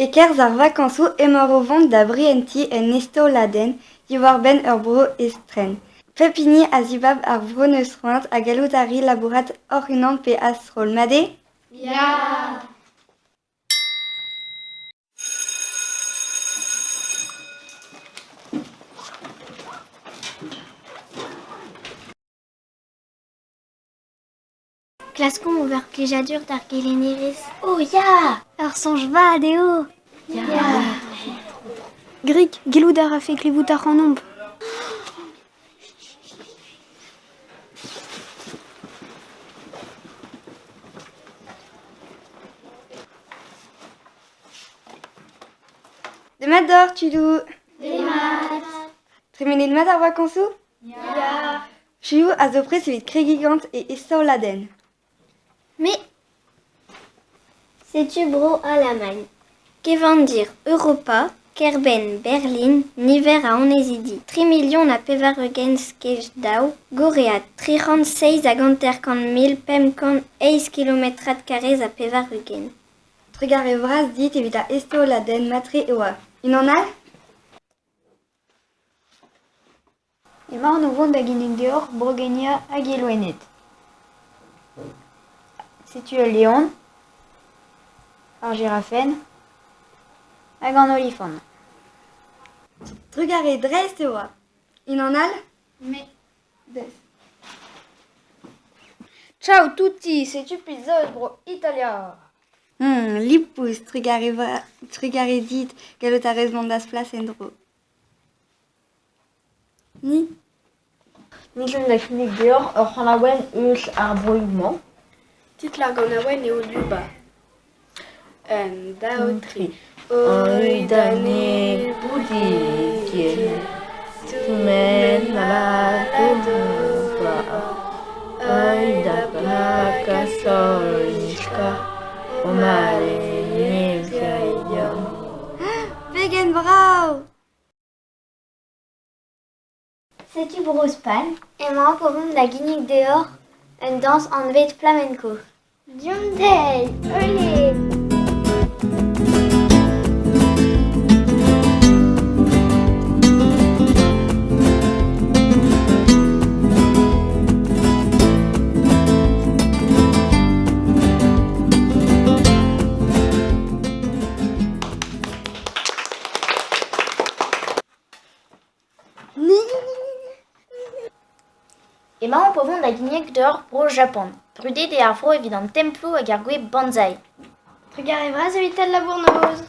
E-kerzh ar vakañsoù emaoc'h o vont da brientiñ un eztaoladenn diwar-benn ur vro estren. Pep hini a zibab ar vro 'neus c'hoant ha gallout a ri labourat hoc'h-unan pe a-stroll. Mat eo ? Ya ! Klaskomp ober plijadur d'ar gelennerez. Oh ya ! Ur soñj vat eo ! Ya ! Grik, gellout a rafe klevout ac'hanomp. Demat deoc'h tudoù ! Demat ! Tremenet mat ar vakañsoù ? Ya ! Piv a zo prest evit kregiñ gant e eztaoladenn ? Me. Setu Bro-Alamagn. Kevandir Europa, kêr-benn Berlin, niver a annezidi tri milion ha pevar-ugent skej daou, gorread 357 508 kilometrad karrez ha 80. Trugarez vras dit evit da eztaoladenn mat-tre e oa. Unan all ? Emaon o vont da ginnig deoc'h Bro-Genya hag he loened. Setu ul leon, ar jirafenn hag an olifant. Trugarez dreist e oa. Unan all ? Me. Deus. Ciao tutti, setu pizza eus bro Italia. Lipous, trugarez dit gallout a rez mont d'az plas en-dro. Ni. Ni da kinnig deoc'h ur c'hanaouenn eus ar broioù-mañ. Titl ar ganaouenn eo Luba. Un, daou, tri. Oi da ne boudigien, Toumen la Oi da plaka solnichka, O mare Pegen brav ! Setu Bro-Spagn. Emaomp o vont da ginnig deoc'h un dañs anvet flamenco. Deomp dezhi ! Olé ! Emaomp o vont da ginnig deoc'h Bro-Japan. Brudet eo ar vro evit an temploù hag ar gwez banzai. Trugarez vras evit al labour-noz.